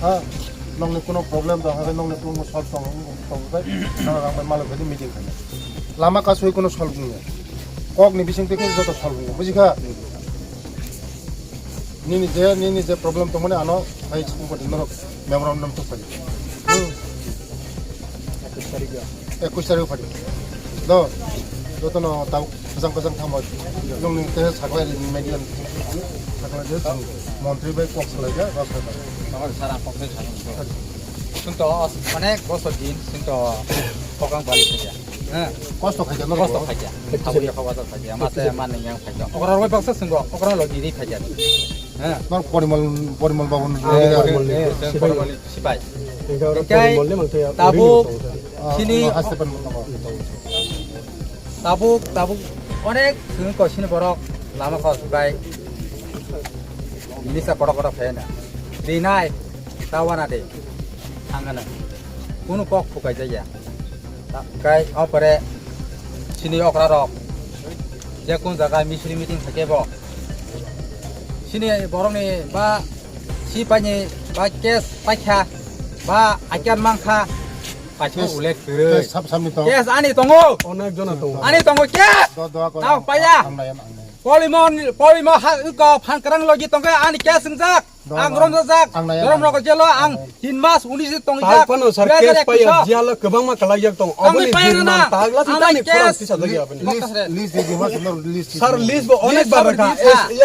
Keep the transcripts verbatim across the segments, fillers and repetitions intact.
Ha, nongni kuno problem tong, hake nongni kuno solve tong, tong bai, nang ang bai malo kadi meeting khai. Lama kasui kuno solve nung ya. Kok ni bising teke joto solve nung, buji kha? Nini je, nini je problem tong mani ano, hai sung pati norok memorandum to khai. Hmm. Ekus tarik pari. Do, joto no tau. Kwchang kwchang thangbo. Nongni khe saklai media ni saklai de, chwng montri bai kok salai kha, kok salai kha. Sara kok sai sara. Chwng to onek bosor din chwng to kokang bali khaikha. Kosto khaikha norok. Kosto khaikha. Abo yakha bazar khaikha. Mase manni yang khaikha. Okra roi baksa chwng okra lo diri khaikha. Nor Porimol, Porimol babu ni. Porimol ni. Sipai. Hinkhe tabuk chini haste pan tongo. Tabuk, tabuk onek chwng kosini borok lama kos bai. Misa kotor kotor phaina. Rinai, tawana de. Thangana. Kunu kok phukai jaya. Kai opore chini okra rok. Je kun jaga misri meeting thake bo. Chini borokni ba si paini ba case paikha ba aikan mankha. Paisa ulet kwrwi. Sab samni to. Case ani tongo. Onek jona tongo. Ani tongo case. Do, do, ko. Tao paya. Ang nai, ang nai. Polimo, polimo ha ko phan krang logi tongo ani case wngjak. Do, ang do, rom jak. Ang nai, ang nai. Rom rok jelo ang tin mas unis tong jak. Tal pano sir case paya jalo kwbangma kalai jak tong. Ang oboni paya na. Tagla si tani case. List, list di mas no list. Sir list bo onek bar rakha.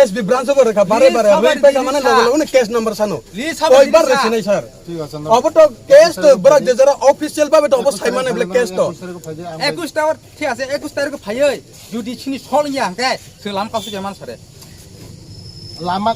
S B branch bo rakha. Bare bare. List bai kamana logo logo case number sano. List bar rakha. Sinai sir. Obo to case to bwrak je jara official babe to obo saimane bole case to. Ekus tarik thik ase, ekus tarik phaioi jodi chini sol ya hwnkhe se lam kasu je man sare. Lama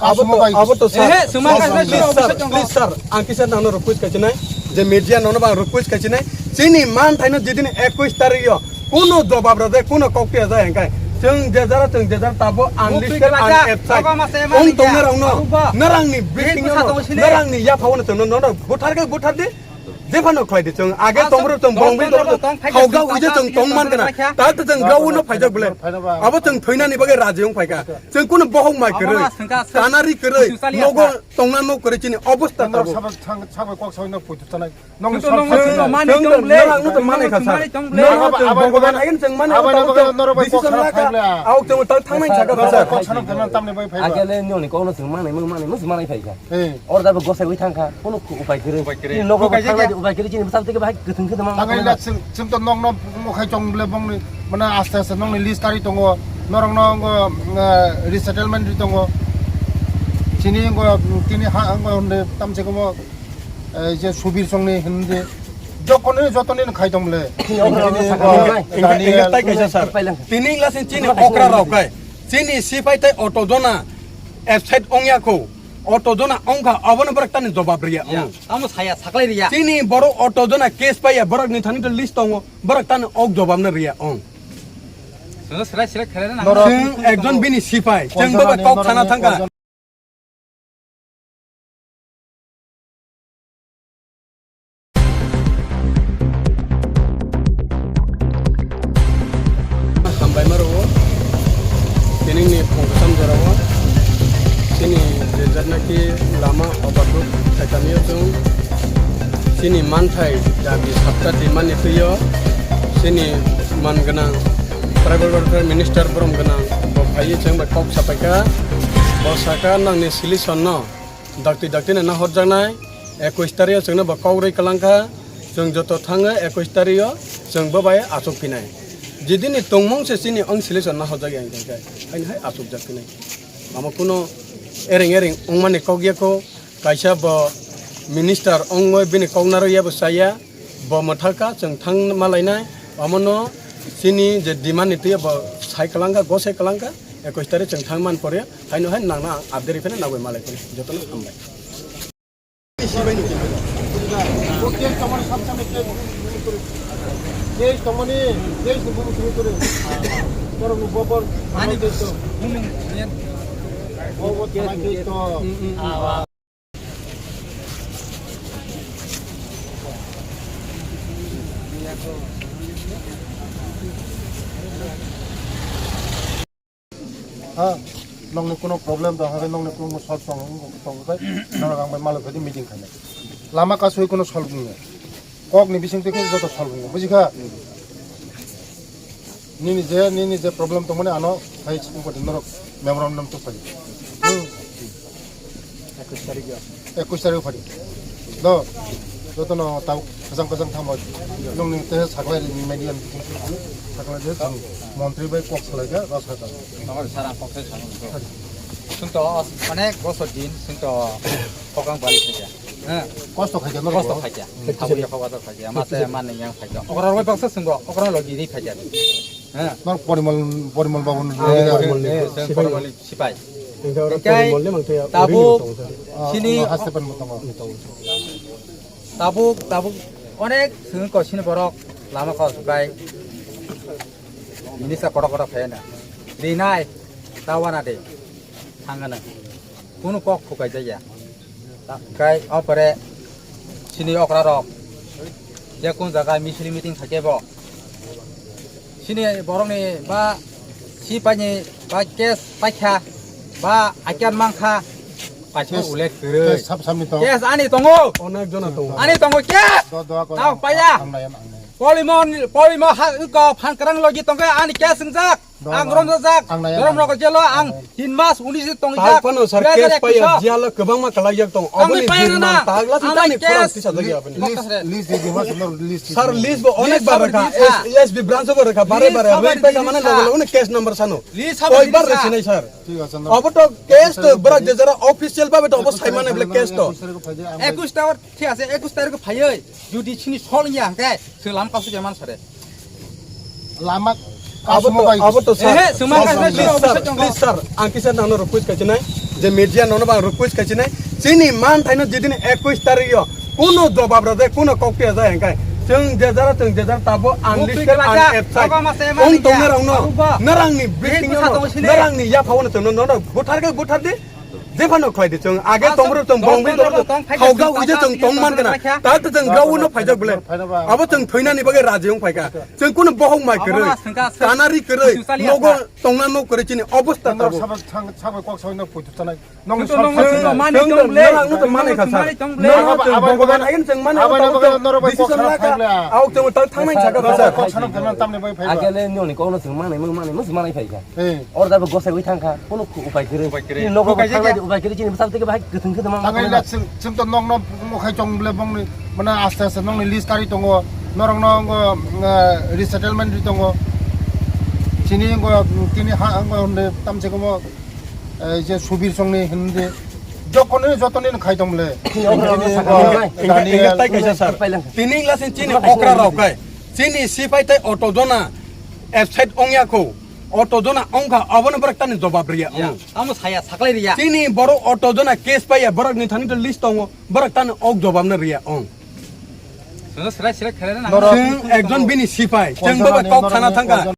abo to, abo to sir. Ehe, swmang kasu please sir, please sir. Ang kisa nano request kachinai, je media nono bang request kachinai. Chini man thaino jidin ekus tarik yo. Kuno jobab rajai, kuno kok tiya jai hwnkhe. Chwng je jara, chwng je jara tabo unlisted, unabside. Ong tongnai rokno, narangni bisingno, narangni yaphao no chwngno nono buthar khe buthar di. Jephano khlai di chwng, age tongro chwng bongwi tongro chwng, hauga uide chwng tongman kana. Ta to chwng gao no phaijak bole. Abo chwng thoinani bagwi raji wng phaika. Chwng kuno bohok mai kwrwi, tanari kwrwi, nogo tongna nok kwrwi chini obostha tabo. Sabai kok sabai no puitu tanai. Nong mani tong le. Nang no tong mani kha sir. Nang no tong Bhagwan ain tong mani. Abo bai decision la kha. Au tong tang thang nang saka sir. Kok sanam thang tamni bai phai. Age le noni kok no tong mani mung mani mus mani phai kha. Or da gosai wi thang kha. Kono upai kwrwi. Chini nogo thang lai upai kwrwi chini bwsam teke bai kwthwng kwthwng mang. Tangai la chwng to nong no mukhai chong le bong ni mana aste aste nong ni list kari tongo. Norok no ngo resettlement ri tongo. Chini ngo tini ha ngo hunde tamse komo. Ei je Subir songni hindi jokhoni jotoni khai tong le. Tini lasin chini okra rok kai. Chini sipai tai auto jona absent ongya ko. Auto jona ongkha abono borak tani jobab riya. Tamo saya saklai riya. Chini boro auto jona case paiya borak ni thani to list tongo. Borak tani ok jobab na riya ong. Sing ekjon bini sipai. Cheng baba kok sana thangka. Hambai ma rwo. Tinini phung kwcham jorao. Chini je jat naki lama overlook khaitamiyo chwng. Chini manthai dabi sapta di mani twiyo. Chini man gwnang tribal welfare minister borom gwnang. Bo phaiwi chwng bai kok sapaikha. Bo saka nangni solution no. Dakti dakti no nahorjaknai, ekwis tario chwngno bo kok rwi kwlangkha, chwng joto thangwi ekwis tario chwng bo bai achuk phinai. Jidini tongmung se chini ong solution nahorjak ya hwnkhe, haino hai achukjak phinai. Amo kuno ereng ereng wngmani kok ya kho, kaisa bo minister wngwi bini kok narwk ya bo chaya. Bo mwthaka chwng thang ma lainai, omono chini je demand ni twi bo sai kwlangkha, go sai kwlangkha, ekwis tarik chwng thang man pore, haino hai nangno ang update rifai nai nagwi ma lai phano jotono hambai. Ha, Nongni kuno problem tong khe, nongni kuno solve tong, tong khe, norok ang bai malai phai di meeting khainai. Lama kasui kuno solve wngya. Kok ni bising twi khe joto solve wngya. Buji kha? Nini je, nini je problem tongmani ano phai sing kodi norok memorandum to phai. Hmm. Ekus tarik yo. Ekus tarik phai. Do, joto no tau kasang kasang thambo. Nongni te saklai media ni bising twi saklai je montri bai kok salai ja rasa ta. Nokar sara kok sai sara. Sung to onek bosor din sung to kokang bali khaja. Kosto khaikya, norok kosto bo. Khaikya. Thabwi yakho bazar khaikya. Mase manni yang khaikya. Okra roi baksa swngo, okra logi ri khaikya. Nor Porimol, Porimol babu ni. Porimol ni. Porimol ni sipai. Hinkhe oro Porimol ni mangthaya tabuk sini haste pen motong. Tabuk, tabuk onek swngo sini borok lama kau sukai. Minister kotor kotor khaina. Rinai, tawana de. Thangana. Kunu kok khukai jaya. Kai opore sini okra rok je kun jaga misil meeting thake bo sini borok ni ba si paini ba case paikha ba akian mankha paisa ulet kwrwi. Case sab samni tong. Case ani tongo. Onek jona tongo. Ani tongo case. Tao paya. Polimo polimo ha ko phan krang logi tongkhe ani case wngjak. Ang rom jak, ang rom rok jelo ang tin mas uni si tong jak. Phano sir case paya jalo kwbangma kalai jak tong. Aboni din man tagla si tani khorang tisa jagi aboni. List di mas no list. Sir list bo onek bar rakha. S B branch bo rakha bare bare. Ring peka mane logo logo case number sano. Koi bar rakha sinai sir. Obo to case to bra je jara official babe to obo sai mane bole case to. Ekus ta thik ase, ekus tarik phaioi judi sini sol ya hwnkhe se lam kasu jaman sare. Lama abo to, abo to sir. Ehe, sumang kaisa please sir, please sir. Ang kisa nangno request kaisinai, je media nono bang request kaisinai. Chini man thaino jidin ekus tarik yo, kuno jobab rajai, kuno kok tiya jai hwnkhe. Chwng je jara, chwng je jara tabo unlisted, unabside. Ong tongnai rokno, narangni bisingno, narangni yaphao no chwngno nono buthar khe buthar di. Jephano khlai di chwng age tongro chwng bongbi tongro khauga uide chwng tong man kana ta ta chwng gau no phaijak bole abo chwng thoinani bagwi raji wng phaika chwng kuno bohok mai kwrwi kanari kwrwi nogo tongna nok kwrwi chini obostha tabo sabai kok sabai no puitu tanai nong mani tong le nang no mani kha sa nang no chwng bohok ban agen chwng mani decision la ka au chwng ta thangnai saka sa age le noni kok no chwng mani mani mani mani phaika. Or da bo gosai wi thangkha, kono khu-, upai kwrwi. Upai kwrwi. Chini nogo bo thangna di upai kwrwi, chini bwsang twi bahai kwthwng khe tongma. Tangai la chwng, chwng to nokno mokhai chong bole bongni, mane aste aste nokni list kari tongo, norokno ngo, eh, resettlement ri tongo. Chini ngo, tini ha, ngo, honde tamse komo, eh, je Subir songni hindi. Jokhoni jotoni khai tong bole. Tini ngo, Daniel. Tini glasin chini okra rok kai. Chini sipai tai auto jona absent ongya kho. Auto jona ongkha, abono borok tani jobab riya. Ya, amo saya saklai riya. Chini borok auto jona case paiya, borok ni thani to list tongo, borok tani ok jobab no riya ong. Sono serai serai khelai na. Chwng ekjon bini sipai, chwng boba kok khana thangkha.